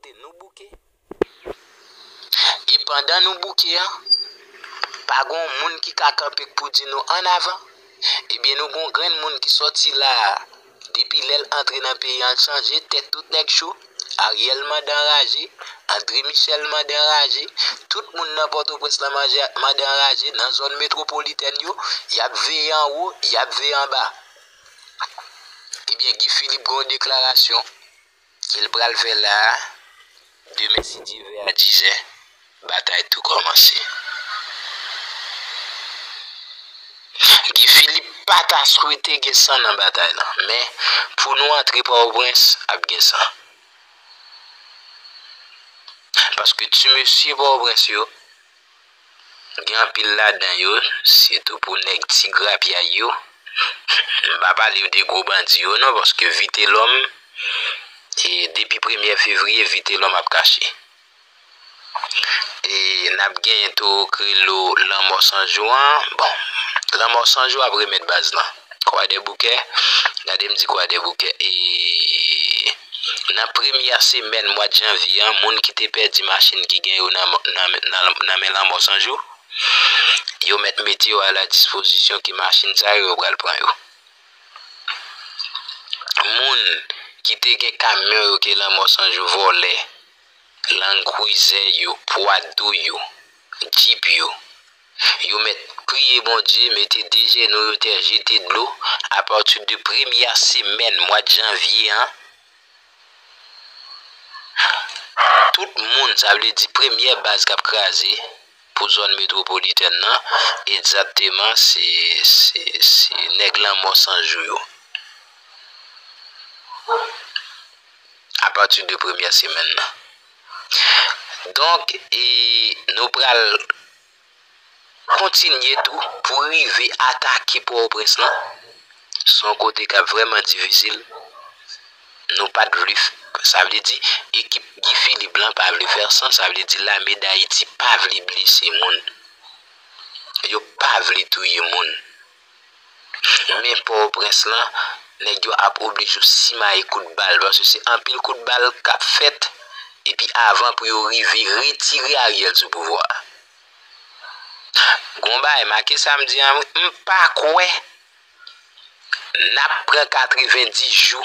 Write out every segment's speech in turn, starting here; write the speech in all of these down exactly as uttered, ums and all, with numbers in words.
Nou bouke. E pandan nou bouke an, pa gen yon moun ki ka kanpe k pou di nou ann avan. Ebyen, nou gen yon grenn moun ki sòti la a. Depi lè l antre nan peyi an, l chanje tèt tout nèg cho. Ariel mande anraje, André Michel mande anraje, tout moun nan Pòtoprens lan manje, mande anraje, nan zòn metwopolitèn yo, y ap veye anwo, y ap veye anba. Ebyen, Guy Philippe gen yon deklarasyon ke l pral fè la a, demen si Dye vle a dizè, batay tou kòmanse. Guy Philippe pa ta swete gen san nan batay lan, men pou nou antre Pòtoprens, ap gen san. Paske ti mesye Pòtoprens yo, gen anpil ladan yo, sitou pou nèg ti grapyay yo. M pa pale de gwo bandi yo non, paske Vitelhomme, e depi premyè fevriye, Vitelhomme ap kache. E n ap genyen tou k rele w Lanmò San Jou an. Bon, Lanmò San Jou ap remèt baz lan. Kwadèboukè, gade m di Kwadèboukè. E nan premyè semèn mwa janvye an, moun ki te pèdi machin ki gen yo nan, nan, nan, nan men Lanmò San Jou, yo mèt mete yo a la dispozisyon ke machin sa yo, yo pral pran yo. Moun ki te gen kamyon yo ke Lanmò San Jou vòlè, Land Cruiser yo, Prado yo, Jeep yo, yo mèt priye Bondye, mete de jenou yo tè, jete dlo. Apati de premyè semèn mwa janvye an, tout moun, sa vle di premyè baz k ap kraze pou zòn metwopolitèn nan, egzakteman, se, se, se nèg Lanmò San Jou yo. Apati de premyè semèn nan. Donk, e, nou pral kontinye tou pou rive atake Pòtoprens lan. Se yon kote k ap vrèman difisil. Nou pa t vle f-, sa vle di, ekip Guy Philippe lan pa vle fè san, sa vle di lame Dayiti pa vle blese moun. Yo pa vle touye moun. Men Pòtoprens lan, nèg yo ap oblije simaye kout bal, paske se anpil kout bal k ap fèt, epi avan pou yo rive retire Ariel sou pouvwa a. Gon bagay make samdi an, wi, m pa kwè n ap pran katrevenndis jou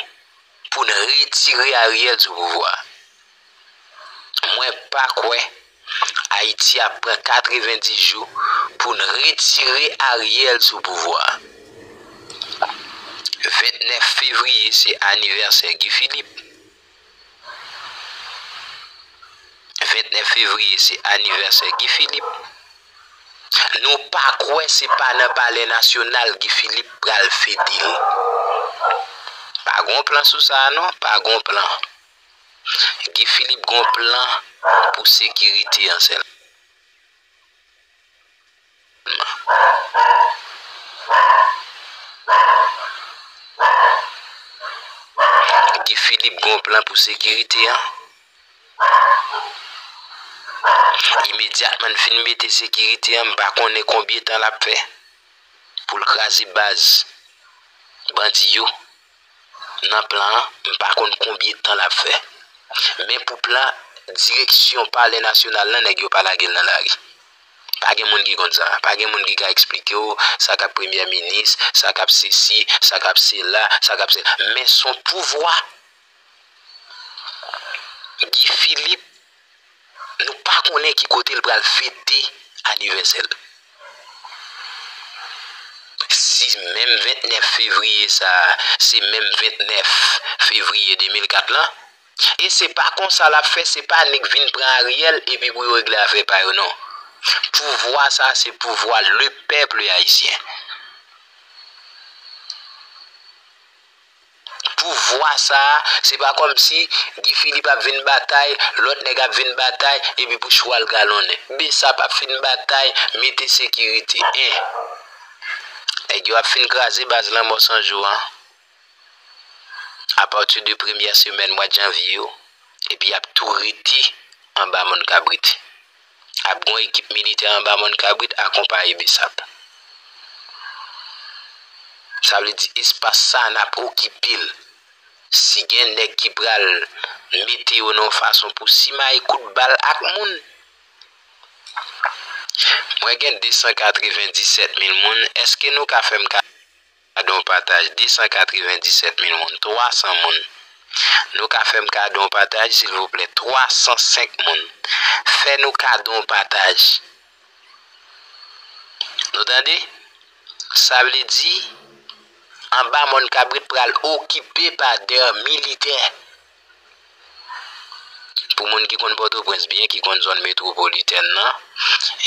pou n retire Ariel sou pouvwa a. Mwen pa kwè Ayiti ap pran katrevenndis jou pou n retire Ariel sou pouvwa a. Vennèf fevriye se anivèsè Guy Philippe. Vennèf fevriye se anivèsè Guy Philippe. Nou pa kwè se pa nan Palè Nasyonal Guy Philippe pral fete l. Pa gon plan sou sa a non, pa gon plan. Guy Philippe gon plan pou sekirite an sèlman. Guy Philippe gon plan pou sekirite an. Imedyatman n fin mete sekirite an, m pa konnen konbyen tan l ap fè pou l kraze baz bandi yo. Nan plan an, m pa konn konbyen tan l ap fè. Men pou plan direksyon Palè Nasyonal lan, nèg yo pa lage l nan lari. Pa gen moun ki konn sa. Pa gen moun ki ka eksplike w sa k ap premyè minis, sa k ap sesi, sa k ap sela, sa k ap sela. Men s on pouvwa. Guy Philippe, nou pa konnen ki kote l pral fete anivèsè l. Si menm vennèf fevriye sa a, se menm vennèf fevriye de mil kat lan, e se pa konsa l ap fè, se pa nèg vin pran Ariel epi pou yo regle afè pa yo, non. Pouvwa sa a, se pouvwa le peuple haïtien. Pouvwa sa a, se pa kòmsi Guy Philippe ap vin batay, lòt nèg ap vin batay, epi pou chwal galonnen. Besap ap fin batay, mete sekirite. En. Nèg yo ap fin kraze baz Lanmò San Jou an. Apati de premyè semèn mwa janvye yo, epi y ap tou rete anba Mòn Kabrit. Ap gen yon ekip militè anba Mòn Kabrit akonpaye Besap. Sa vle di espas sa a n ap okipe l. si gen nèg ki pral mete yo nan yon fason pou simaye kout bal ak moun. Mwen gen de san katrevenndisèt mil moun, èske nou ka fè m kado yon pataj? De san katrevenndisèt mil moun, twa san moun. Nou ka fè m kado yon pataj, silvouplè? Twa san senk moun. Fè nou kado yon pataj. Nou tande? Sa vle di, anba Mòn Kabrit pral okipe pa dè militè. Pou moun ki konn Pòtoprens byen, ki konn zòn metwopolitèn nan,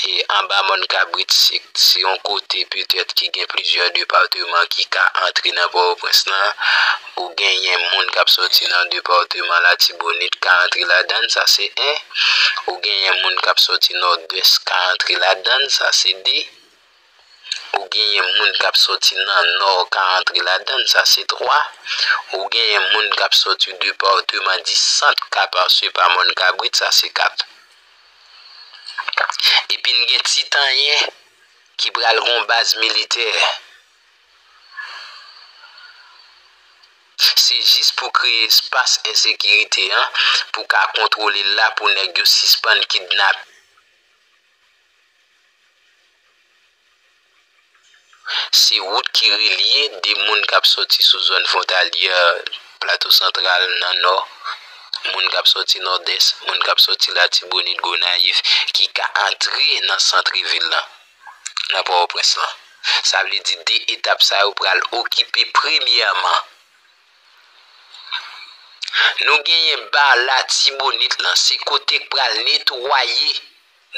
e anba Mòn Kabrit, se, se yon kote petèt ki gen plizyè depatman ki ka antre nan Pòtoprens lan. Ou genyen moun k ap sòti nan depatman Latibonit ka antre ladann, sa se en. Ou genyen moun k ap sòti Nòdwès ka antre ladann, sa se de. Ou genyen moun k ap sòti nan Nò ka antre ladann, sa se twa. Ou genyen moun k ap sòti depatman di Sant ka pase pa Mòn Kabrit, sa se kat. Epi n gen Titanyen ki pral gen yon baz militè. Se jis pou kreye espas ensekirite an, pou ka kontwole l la, pou nèg yo sispann kidnap. Se wout ki relye de moun k ap sòti sou zòn fwontalyè Plato Santral nan Nò, moun k ap sòti Nòdès, moun k ap sòti Latibonit, Gonayiv, ki ka antre nan sant vil lan, nan Pòtoprens lan. Sa vle di de etap sa yo pral okipe premyèman. Nou genyen ba Latibonit lan, se kote k pral netwaye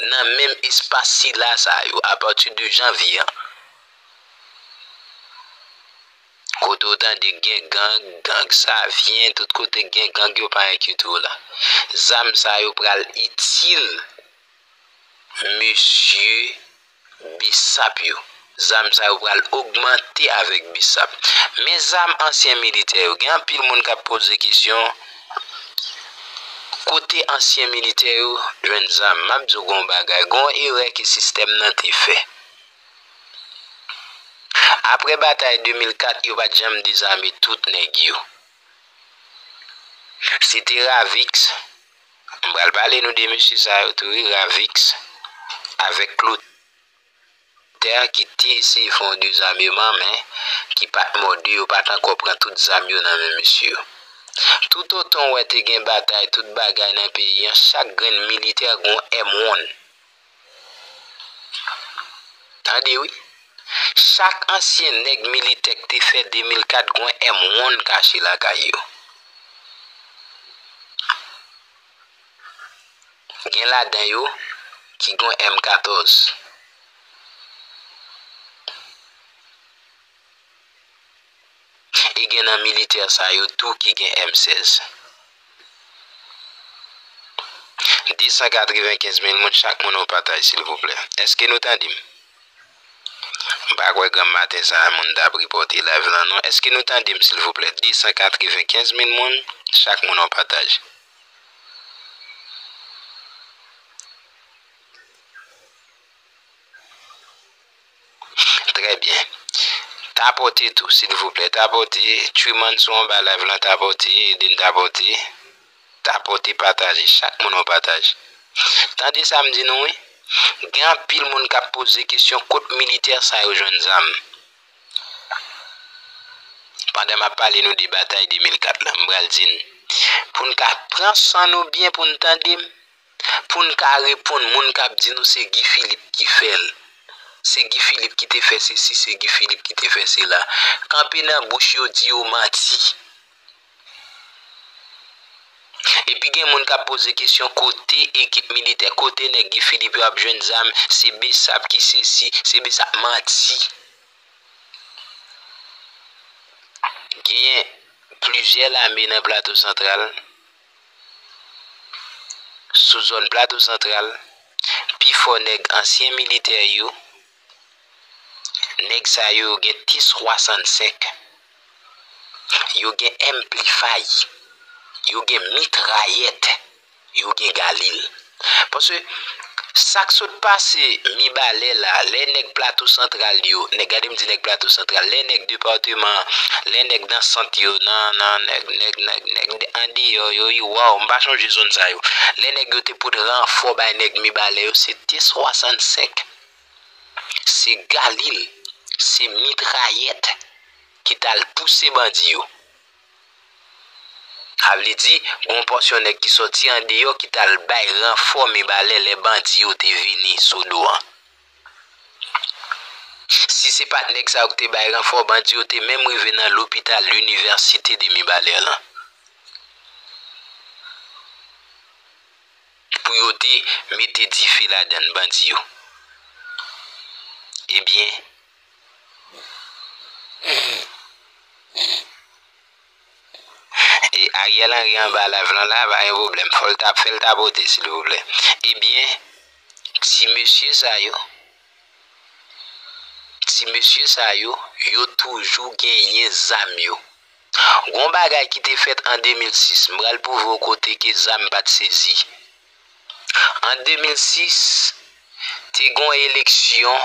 nan menm espas sila sa yo, apati de janvye an. Kote w tande gen gang, gang Savyen, tout kote gen gang yo pa enkyete w la. Zam sa yo pral itil mesye Bsap yo. Zam sa yo pral ogmante avèk Bsap. Men zam ansyen militè yo. Gen anpil moun k ap poze kesyon, kote ansyen militè yo jwenn zam? M ap di w gon bagay, gon erè ke sistèm nan te fè. Apre batay de mil kat, yo pa t janm dezame tout nèg yo. Se te Ravix, m pral pale nou de mesye sa yo tou wi, Ravix avèk Clotaire ki te eseye fè yon dezameman, men ki pa t mòde, yo pa t ankò pran tout zam yo nan men mesye yo. Toutotan w wè te gen batay, tout bagay nan peyi an, chak grenn militè gon M one. Tande wi. Chak ansyen nèg militè k te fè de mil kat gon M one kache lakay yo. Gen ladan yo ki gon M katòz. E gen nan militè sa yo tou ki gen M sèz. De san katrevenkenz mil moun, chak moun yon pataj, silvouplè. Èske nou tande m? M pa kwè granm maten sa a moun t ap ripòte live lan, non. Èske nou tande m, silvouplè? De san katrevenkenz mil moun, chak moun yon pataj. Trè byen. Tapòte tou, silvouplè. Tapòte. Trimanso anba live lan, tapòte. Ede n tapòte. Tapòte, pataje. Chak moun yon pataj. Tande sa m di nou, wi. Gen anpil moun k ap poze kesyon kot militè sa yo jwenn zam. Pandan m ap pale nou de batay de mil kat la, m pral di n, pou n ka pran san nou byen pou n tande m, pou n ka reponn moun k ap di nou se Guy Philippe ki fè l, se Guy Philippe ki te fè sesi, se Guy Philippe ki te fè sela. Kanpe nan bouch yo, di yo manti. Epi gen moun k ap poze kesyon kote ekip militè, kote nèg Guy Philippe yo ap jwenn zam, se Bsap ki sesi, se Bsap, manti. Genyen plizyè lame nan Plato Santral, sou zòn Plato Santral, pifò nèg ansyen militè yo, nèg sa yo, yo gen T swasannsenk, yo gen M pli fay, yo gen mitrayèt, yo gen Galil. Paske Sa k sot pase Mibalè la, lè nèg Plato Santral yo, nèg, gade m di nèg Plato Santral, lè nèg depatman, lè nèg nan sant yo, nan, nan, nèg, nèg, nèg, nèg andeyò yo, yo, waw, m pa chonje zòn sa yo. Lè nèg yo te pot ranfò bay nèg Mibalè yo, se T swasannsenk, se Galil, se mitrayèt ki t al pouse bandi yo. Sa vle di, gon pòsyon nèg ki sòti andeyò ki t al bay ranfò Mibalè lè bandi yo te vini Sodo an. Si se pa t nèg sa yo ki te bay ranfò, bandi yo te menm rive nan lopital Linivèsite de Mibalè lan. Pou yo te mete dife ladann bandi yo. Ebyen, e Ariel Henry anba live lan la, pa gen pwoblèm. Fò l ta, fè l tapote, silvouplè. Ebyen, ti mesye sa yo, ti mesye sa yo, yo toujou genyen zam yo. Gon bagay ki te fèt an de mil sis, m pral pwouve w kote ke zam pa t sezi. An de mil sis, te gon eleksyon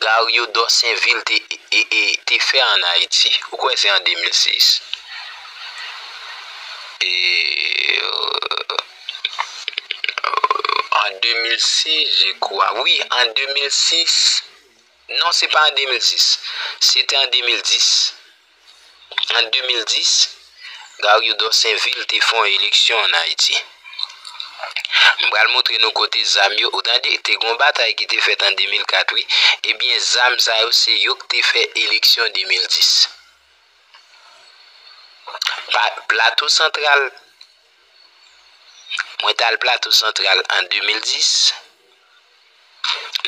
Garrido Sainvil te, e, e, te fè ann Ayiti. Ou kwè se an de mil sis? E, an de mil sis, je crois. Wi, an de mil sis. Non, se pa an de mil sis. Se te an de mil dis. An de mil dis, Garrido Sainvil te fè yon eleksyon ann Ayiti. M pral montre nou kote zam yo, ou tande, te gon batay ki te fèt an de mil kat, wi. Ebyen, zam sa yo, se yo k te fè eleksyon de mil dis. Pa, Plato Santral, mwen t al Plato Santral an de mil dis,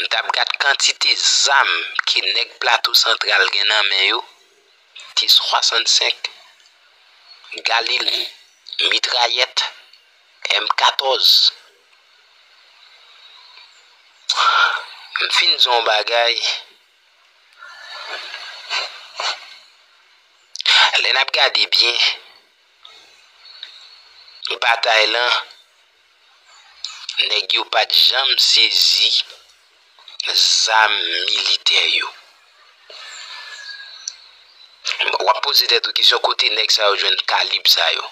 m t ap gad kantite zam ke nèg Plato Santral gen nan men yo, T swasannsenk, Galil, mitrayèt, M katòz. M fin di w yon bagay. Lè n ap gade byen, batay lan, nèg yo pa t janm sezi zam militè yo. W ap poze tèt ou kesyon, kote nèg sa yo jwenn kalib sa yo?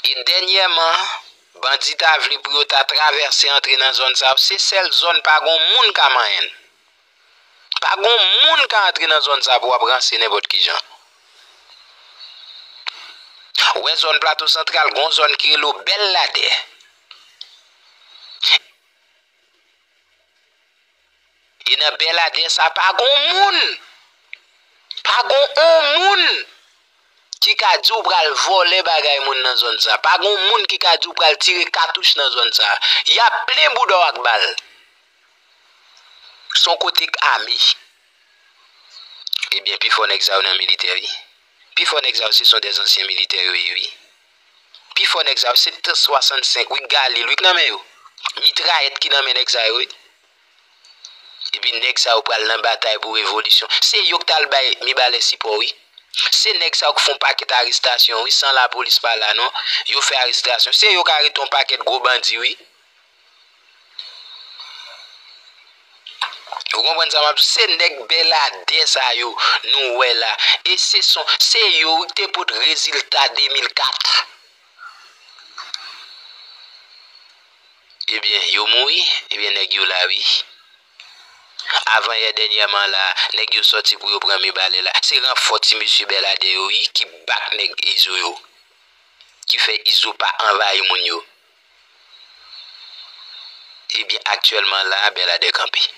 E dènyèman, bandi ta vle pou yo ta travèse antre nan zòn sa yo. Se sèl zòn pa gon moun ka manyen l. Pa gon moun ka antre nan zòn sa pou w ap ranse nenpòt ki jan. Ou wè zòn Plato Santral, gon zòn ki rele Bèl Ladè. E nan Bèl Ladè sa, pa gon moun, pa gon on moun ki ka di w pral vòlè bagay moun nan zòn sa. Pa gon moun ki ka di w pral tire katouch nan zòn sa. Y ap plen bouda w ak bal. Se yon kote k ame. Ebyen, pifò nèg sa yo nan militè, wi. Pifò nèg sa yo, se son dèzansyen militè yo ye, wi. Pifò nèg sa yo, se T swasannsenk, wi, Galil, wi, k nan men yo. Mitrayèt ki nan men nèg sa yo, wi. Epi nèg sa yo pral nan batay pou revolisyon. Se yo k t al bay Mibalè sipò, wi. Se nèg sa yo k fè yon pakèt arestasyon, wi, san lapolis pa la, non. Yo fè arestasyon. Se yo k arete yon pakèt gwo bandi, wi. Ou konprann sa m ap di? Se nèg Bèladè sa yo nou wè la. E se son, se yo wi ki te pot rezilta de mil kat. Ebyen, yo mouri, ebyen, nèg yo la wi. Avan yè dènyèman la, nèg yo sòti pou yo pran Mibalè la. Se ranfò ti mesye Bèladè yo wi ki bak nèg Izo yo. Ki fè Izo pa anvayi moun yo. Ebyen, aktyèlman la, Bèladè kanpe.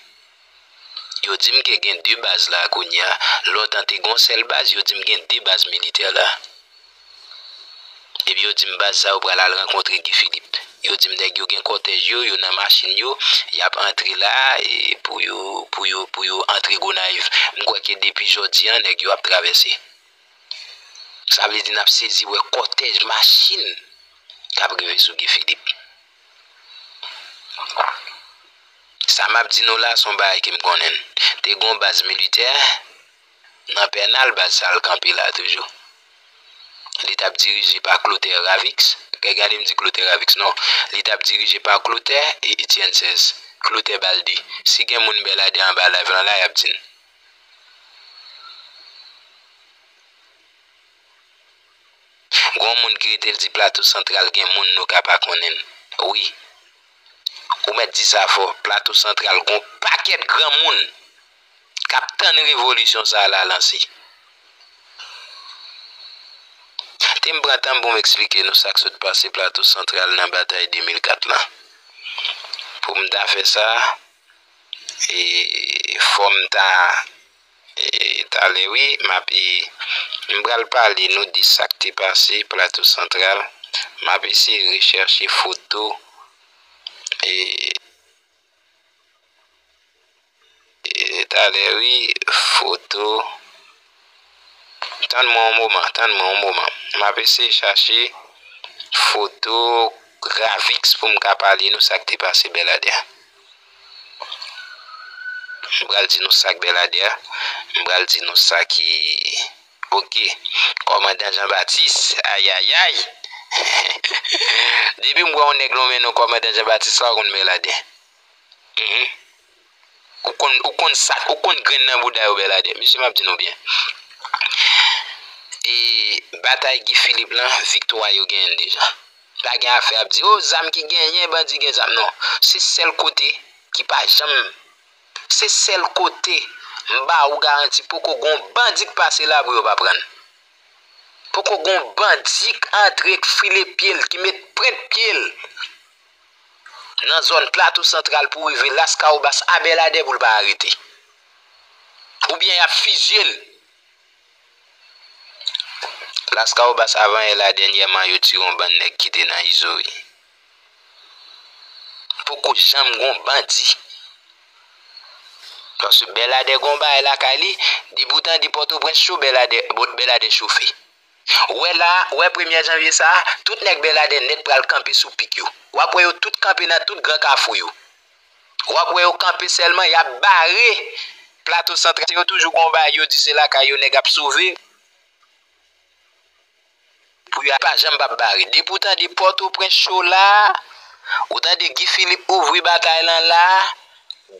Yo di m ke gen de baz la kounye a. Lontan te gen yon sèl baz, yo di m gen de baz militè la. Epi yo di m baz sa yo pral al rankontre Guy Philippe. Yo di m nèg yo gen kòtèj yo, yo nan machin yo, y ap antre la, e pou yo, pou yo, pou yo antre Gonayiv. M kwè ke depi jodi a, nèg yo ap travèse. Sa vle di n ap sezi wè kòtèj machin k ap rive sou Guy Philippe. Sa m ap di nou la, se yon bagay ke m konnen. Te gen yon baz militè nan Pènal, baz sa l kanpe la toujou. Li t ap dirije pa Clotaire Ravix. Gade, gade m di Clotaire Ravix, non. Li t ap dirije pa Clotaire e Etienne Seize. Clotaire Baldé. Si gen moun Bèladè anba live lan la, y ap di n. Gon moun ki rete l di Plato Santral gen moun nou ka pa konnen l. Wi. Ou mèt di sa fò. Plato Santral gon pakèt granmoun k ap tann revolisyon sa a la lanse. Te m pran tan m pou m eksplike nou sa k sot pase Plato Santral nan batay de mil kat lan. Pou m ta fè sa, e, fò m ta, e, talè wi, m ap, e, m pral pale nou de sa k te pase Plato Santral. M ap eseye rechèche foto, e, E, talè wi, foto. Tann mwen yon moman, tann mwen yon moman. M ap eseye chache foto Ravix pou m ka pale nou sa k te pase Bèladè. M pral di nou sa k Bèladè. M pral di nou sa ki, oke. Kòmandan Jean Baptiste, ayayay. Depi m wè yon nèg lonmen non kòmandan Jean Baptiste la, w konn Bèladè. Mhm. Ou konn, ou konn sa, ou konn grenn nan bouda yo Bèladè. Mesye, m ap di nou byen. E batay Guy Philippe lan, viktwa yo genyen l deja. Pa gen afè ap di, o, zam ki genyen, bandi gen zam. Non. Se sèl kote ki pa janm, se sèl kote m ba ou garanti poko gon bandi k pase la pou yo pa pran l. Poko gon bandi k antre k file pye l, ki met prent pye l nan zòn Plato Santral pou rive Laskawobas a Bèladè pou l pa arete. Oubyen y ap fizye l. Laskawobas avan yè la dènyèman yo tire yon bann nèg ki te nan Izo wi. Poko janm gon bandi. Paske Bèladè gon bagay lakay li, depi w tande Pòtoprens cho, Bèladè, Bèladè chofe. Ou wè la, ou wè premyè janvye sa a, tout nèg Bèladè nèt pral kanpe sou pik yo. W ap wè yo tout kanpe nan tout gran kafou yo. W ap wè yo kanpe sèlman, y ap bare Plato Santral. Yo toujou gon bagay yo di se lakay yo nèg ap sove. Pou yo pa janm p ap bare. Depi w tande Pòtoprens cho la, ou tande Guy Philippe ouvri batay lan la,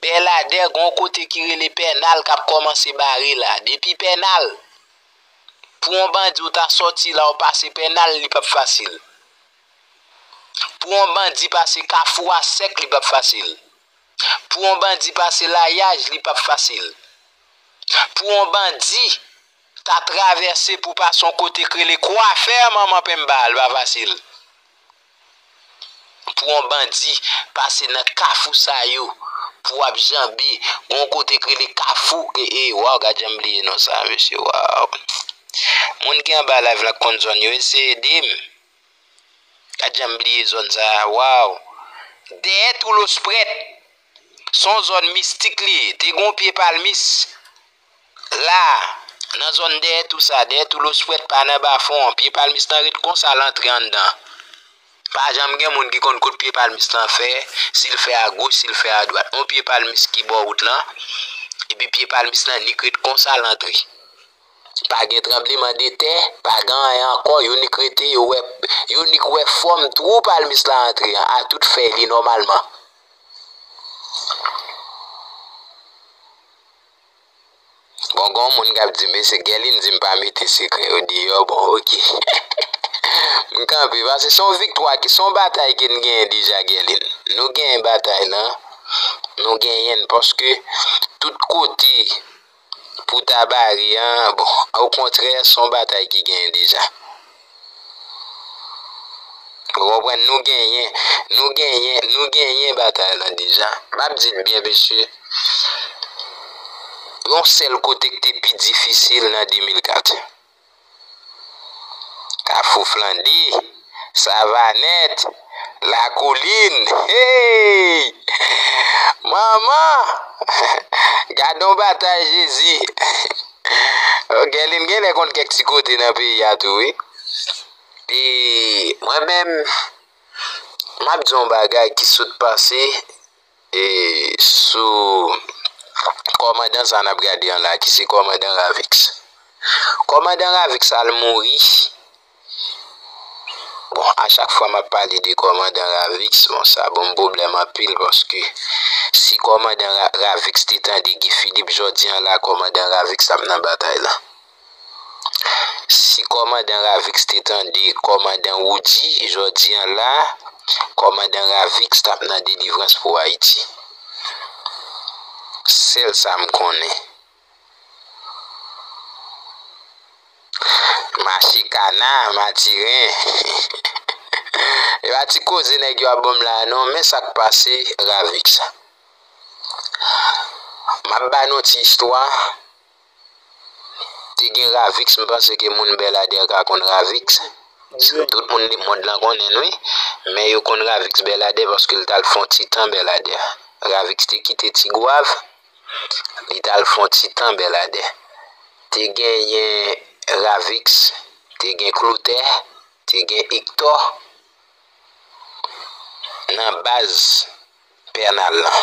Bèladè gon kote ki rele Pènal k ap kòmanse bare la. Depi Pènal, pou yon bandi ou ta sòti la ou pase Pènal, li p ap fasil. Pou yon bandi pase Kafou a sèk, li p ap fasil. Pou yon bandi pase Layaj, li p ap fasil. Pou yon bandi ta travèse pou pase yon kote k rele Kwafè Manman Penmba, li pa fasil. Pou yon bandi pase nan kafou sa yo, pou w ap janbe, gon kote k rele Kafou, e, e, waw, gad jan m bliye non sa, mesye, waw. Moun ki anba live la k konn zòn yo, eseye ede m. Gad jan m bliye zòn sa a, waw. Dèyè Tou Losprèt. Se yon zòn mistik li ye. Te gen yon pye palmis la, nan zòn dèyè tou sa, dèyè Tou Losprèt pa nan Bafon an. Pye palmis lan ret konsa, l antre anndan. Pa janm gen moun ki konn kot pye palmis lan fè, si l fè agoch, si l fè adwat. Yon pye palmis ki bò wout lan, epi pye palmis lan nik ret konsa, l antre. Pa gen tranblemanntè, pa gen anyen ankò, yo nik rete, yo wè, yo nik wè fòm twou palmis la antre an, a tout fèy li nòmalman. Bon, gen yon moun k ap di, "Mesye Guerline di m pa mete sekrè yo deyò, bon, oke." M kanpe, paske se yon viktwa, ki se yon batay ke n genyen deja, Guerline. Nou genyen batay lan, nou genyen l, paske tout kote pou ta bare an, bon, okontrè, se yon batay ki genyen deja. Ou konprann? Nou genyen, nou genyen, nou genyen batay lan deja. M ap di n byen, mesye, yon sèl kote k te pi difisil nan de mil kat. Kafou Flande, Savanèt, Lakolin. Hey! Manman! Gad on batay, Jezi! Guerline genlè konn kèk ti kote nan peyi a tou, wi. E mwen menm, m ap di yon bagay ki sot pase, e, sou kòmandan sa n ap gade an la, ki se kòmandan Ravix. Kòmandan Ravix al mouri Bon, a chak fwa m ap pale de kòmandan Ravix, bon, sa ban m pwoblèm anpil, paske si kòmandan Ra- Ravix te tande Guy Philippe jodi a la, kòmandan Ravix t ap nan batay la. Si kòmandan Ravix te tande kòmandan Roody jodi a la, kòmandan Ravix t ap nan delivrans pou Ayiti. Sèl sa m konnen. Mache kana, matiren. E pa ti koze nèg yo ap ban m la non, men sa k pase Ravix. M ap ba nou ti istwa. Te gen Ravix, m panse ke moun Bèladè ka konn Ravix. Tout moun lemonn lan konnen l, wi. Men yo konn Ravix Bèladè paske l t al fè yon ti tan Bèladè. Ravix te kite Tigwav, li t al fè yon ti tan Bèladè. Te genyen Ravix, te gen Clotaire, te gen Hector nan baz Pènal lan.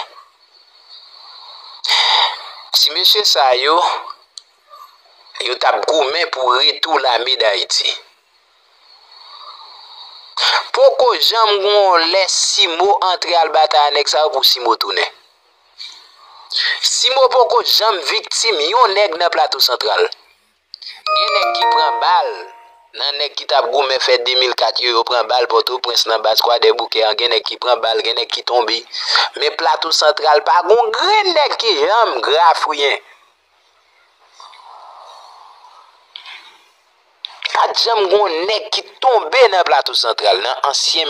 Ti mesye sa yo, yo t ap goumen pou retou Lame Dayiti. Poko janm gen yon lè Simo antre al batay a nèg sa yo pou Simo tounen. Simo poko janm viktim yon nèg nan Plato Santral. Gen nèg ki pran bal nan nèg ki t ap goumen fè de mil kat yo, yo pran bal Pòtoprens nan baz Kwadèboukè an, gen nèg ki pran bal, gen nèg ki tonbe. Men Plato Santral pa gon grenn nèg ki janm grafouyen. Pa t janm gon nèg ki tonbe nan Plato Santral, nan ansyen